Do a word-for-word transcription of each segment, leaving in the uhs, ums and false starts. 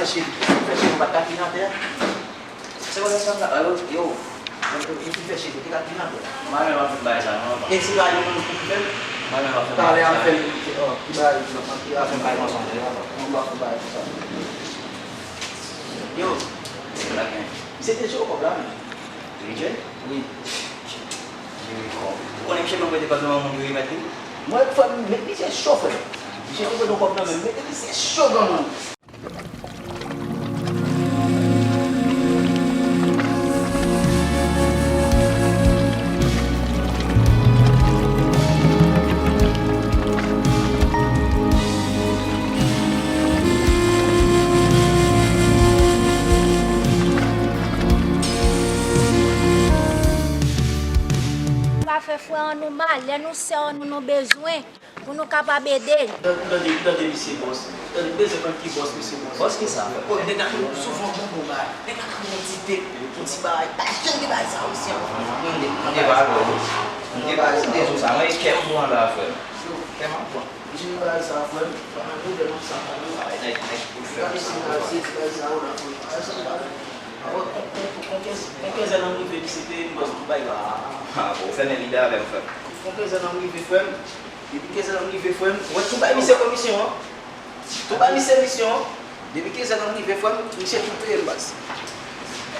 Cheve, fè cheve ou pa t ka klin atè a. Se konsa sa m la, yo, yo, yo fin fè cheve, te ka klin atè a. Mwen menm ap fè bagay sa, non, papa. E se pa yo menm ki fè l? Mwen menm ap fè bagay sa. Talè al fè l, oh, ki bagay, ki bagay, ki bagay, ki bagay konsa, papa. Mwen pa fè bagay konsa. Yo, se la gen. Misye te jwe kòb la, men. Li jwe? Wi. Li jwe kòb. Ou konnen misye menm prete kòb nan men moun yo remèt li? Mwen, frè m, met misye cho, frè m. Misye te prete yon kòb nan men m, mete misye cho, granmoun. Pa fè frè an nou mal, lè nou sè an nou nan bezwen, pou nou kapab ede l. Tande, tande, tande misye bòs. Tande, m bezwen konn ki bòs misye bòs. Bòs kisa? Oh, nèg la konn souvan bon bon bagay. Nèg la konn yon ti dèt, yon ti bagay. Pa janm gen bagay sa isi an. M te pa lò wi. M te pa tande sou sa. Mwen, kè m pou anba, frè m. Kè m ap pran. M di nou bagay sa, frè m. Pa gen pwoblèm ak sa, frè m. Ay, nèg, nèg pou fè. Gade si bagay, si bagay sa yo la, frè m. Bagay sa yo la. Apre, kon, kon, kon kenz, kon kenz zè nan rive, misye peye m bòs pou bagay la. Ah, bon, ou fèmen lide avè m, frè m. Kon kenz zè nan rive, frè m. Depi kenz zè nan rive, frè m. Mwen tou bay misye komisyon an. Tou bay misye misyon an. Depi kenz zè nan rive, frè m, misye tou peye m baz.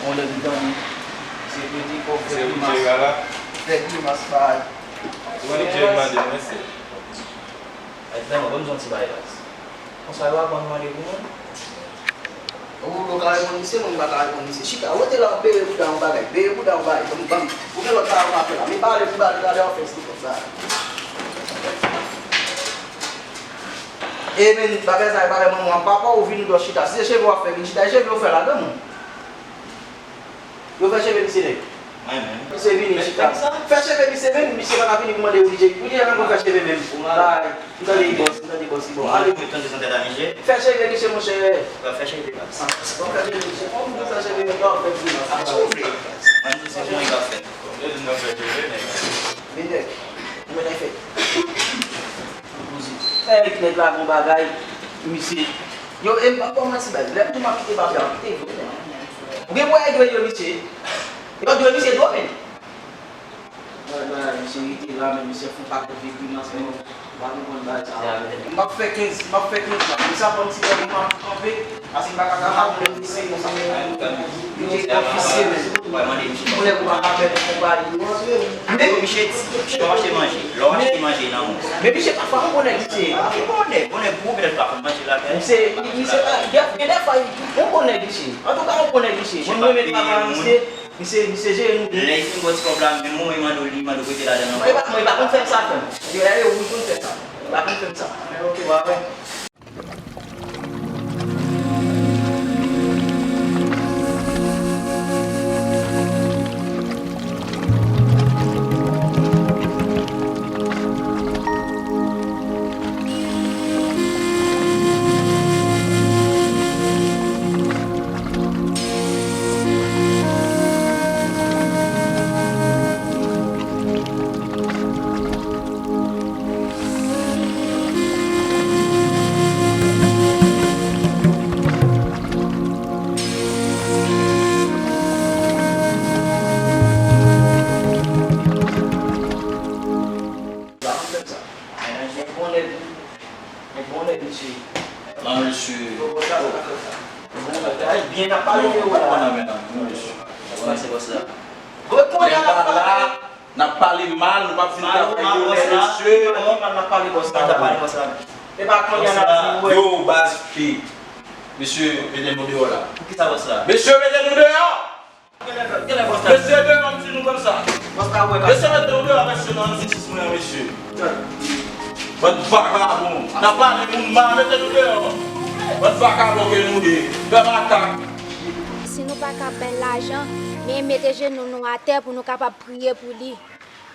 Bon, lè m tande misye pedi kòb, fè grimas. Fè grimas, bay. Ou wè li djè mande mwen se. Ay, frè m, ban m di yon ti bagay baz. Konsa yo aprann mande pou moun. Ou, ou ka reponn misye, mwen m pa ka reponn misye. Chita, rete la, w ap bere bouda yon bagay, bere bouda yon bagay, banm, banm. Ou gen lòt bagay w ap fè la. Men pale pou pale, talè w ap fè esplike sa. E men, bagay sa, e bagay manman w, papa w vini dò chita. Si se cheve w ap fè, vin chita, e cheve w fè la, granmoun. Yo fè cheve misye nèg. Mwen menm. Misye vini chita. Fè cheve misye menm, misye pa ka vini pou mande w li je. Ou deja konn fè cheve menm. Bay. M tande li bòs, m tande bòs li bon. Ale. Mwen tande sante la misye. Fè cheve misye monchè. Ou ka fè cheve baz. Ah, bon, fè cheve misye. Bon, m fè cheve menm, pa fè grimas. Ah, sa w vle. Mwen di se mwen ki ap fè. Yo di n ap fè cheve nèg. Men nèg. Ou mèt al fè. Poze. Fè nèg la gon bagay. Misye. Yo, e m p ap ba w manti baz. Lè m di w m ap kite papye a, m kite vre. Ou gen pou w regle yo misye. Yo dwe misye dwe men. Bay, bay, misye rete la, men misye fè yon pakèt vye grimas, men ou pa konprann bagay sa. M p ap fè kenz, m p ap fè kenz la. Men sa fè m ti gade m ap kanpe, paske m pa ka kanpe avèk misye konsa. Misye konfisye, men. Kounye a ou pa ka fè konpa li. Men misye, misye pa achte manje. Lè w achte manje nan moun. Men misye pa fè yon bon nèg, misye. Bon nèg, bon nèg pou ou, petèt pa konn manje lakay. Misye, misye pa, gen, gen de fwa, yon bon nèg, misye. Antouka, yon bon nèg, misye. Mwen, mwen renmen travay misye. Misye, misye jere nou byen. Lè l fin pran ti kòb la, menm mwen, mwen mande w li, mande w prete lajan nan. Mwen pa, mwen pa konn fè m sa, frè m. Yo, yo, wi, konn fè sa. Mwen pa konn fè m sa. Men oke, w a wè. Sa konn fè sa. Men bon nèg, men bon nèg, mesye. Non, mesye. Bon, bon, sa, sa, sa, sa. Bon, bagay, byen, n ap pale de ou la. Bon, non, men non, non, mesye. Sa se bòs la. Bon, kounye a n ap pale. N ap pale mal, nou p ap fin travay yo, mesye. Mal, mal, bòs la. Mal, mal, n ap pale bòs la. N ap pale bòs la. E pa kounye a n ap di, wè. Yo, baz, fi. Mesye, mete nou deyò la. Poukisa bòs la? Mesye, mete nou deyò! Mesye, deyò, m di nou konsa. Mesye, mete nou deyò, mesye, nan enjistis mwen an, mesye. Bann vakabon. N ap pale moun mal, mete nou deyò. Bann vakabon ke nou ye. Fè matak. Si nou pa ka bay lajan, men mete jenou nou atè pou nou kapab priye pou li.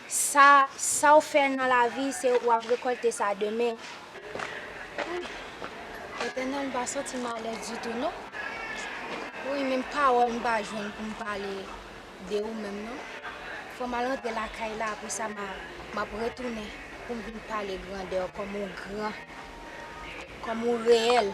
Sa, sa w fè nan lavi, se w ap rekòlte sa demen. Etènèl, m pa santi m alèz ditou, non. Wi, menm pawòl m pa jwenn pou m pale de ou menm, non. Fò m al rantre lakay la, apre sa, m a, m ap retounen pou m vin pale grandè w kòm ou gran, kòm ou reyèl.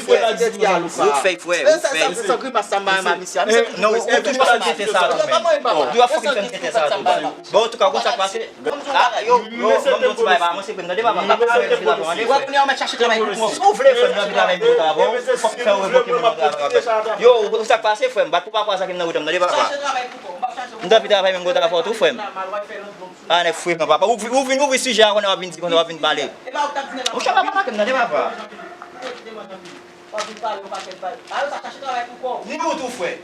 fèy, frè. Ou k fèy, frè. Ou k fèy. Non, ou toujou ap fè tenten sa tou, menm. Ou ap fè tenten sa tou. Bon, antouka, ou konn sa k pase? Ah, yo, yo, ban m di yon ti bagay, pa avanse, frè m, tande, papa. M pa pale avèk ou, tande. Kounye a, ou mèt chache travay pou kò w. Si w vle, frè m, nan vin avèk mwen travay, bon, fòk fè w revoke mwen nan travay, papa. Yo, ou sa k pase, frè m? Bat pou pa kwa sa ki nan wout la, tande, papa. M t anvi travay menm kote avè w tou, frè m. Ah, nèg frekan, papa. Ou, ou vin ouvri sijè a, kounye a w ap vin di, kounye a w ap vin pale. Monchè, papa, pa ke m tande, papa. Ni ou tou, frè.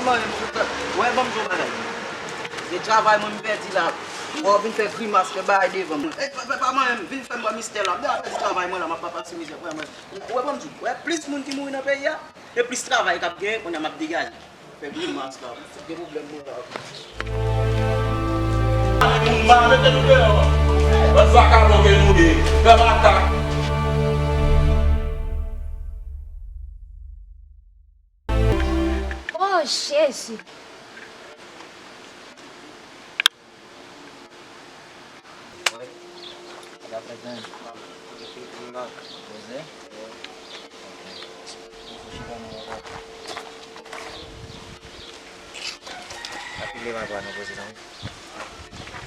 Manyen m sou tèt. Wè, ban m di w bagay. Se travay mwen m pèdi la. Wè, w vin fè grimas, fè bagay devan mwen. E, pa, pa, pa manyen m, vin fè m wè mistè la. M deja pèdi travay mwen la, m ap pase mizè, wè mwen. Wè, ban m di w, wè, plis moun ki mouri nan peyi a, e plis travay k ap genyen, kounye a m ap degaje. Fè grimas la, m fout gen pwoblèm mwen la. Moun mal mete nou deyò. Bann vakabon ke nou ye. Fè matak. Oh, Jezi! Wi. Sa k ap fèt, menn? Poze? Ok. Ou chita nan wè. Apil leman pa nou poze, zanmi.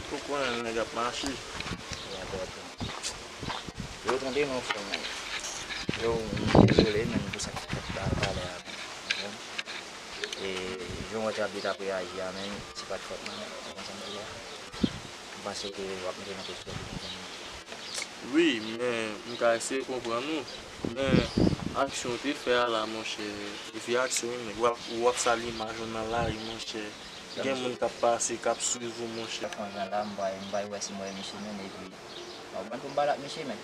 Ou konnen nèg ap mache. Ya, bò tou. Yo tande non, frè, menn. Yo, m dezole, menn, pou sa k fèt la, talè a, menn. Ou konprann? E jan w wè Tabita ap reyaji a, menn, se pa t fòt mwen, menn. Ou konprann sa m di la? M panse ke w ap mete nan pozisyon pou konprann mwen. Wi, men m ka eseye konprann ou. Men aksyon w te fè a la, monchè, e vye aksyon wi, nèg. W ap, w ap sal imaj ou nan lari, monchè. Gen moun k ap pase, k ap swiv ou, monchè. Franchman, la, m pa, m pa wè si m wè misye menm, epi, w konprann pou m pale ak misye, men.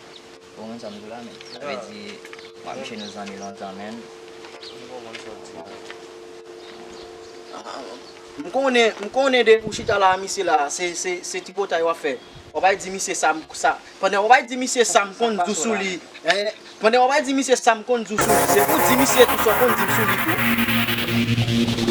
Ou konprann sa m di w la, men. Sa vle di, mwen ak misye nou zanmi lontan, men. M konprann sa w di la. M konnen, m konnen depi w chita la, misye la, se, se, se tripotay w ap fè. W ap al di misye sa, m, sa, pandan w ap al di misye sa m konn di w sou li. Eh, pandan w ap al di misye sa m konn di w sou li, se pou w di misye tou sa w konn di m sou li tou.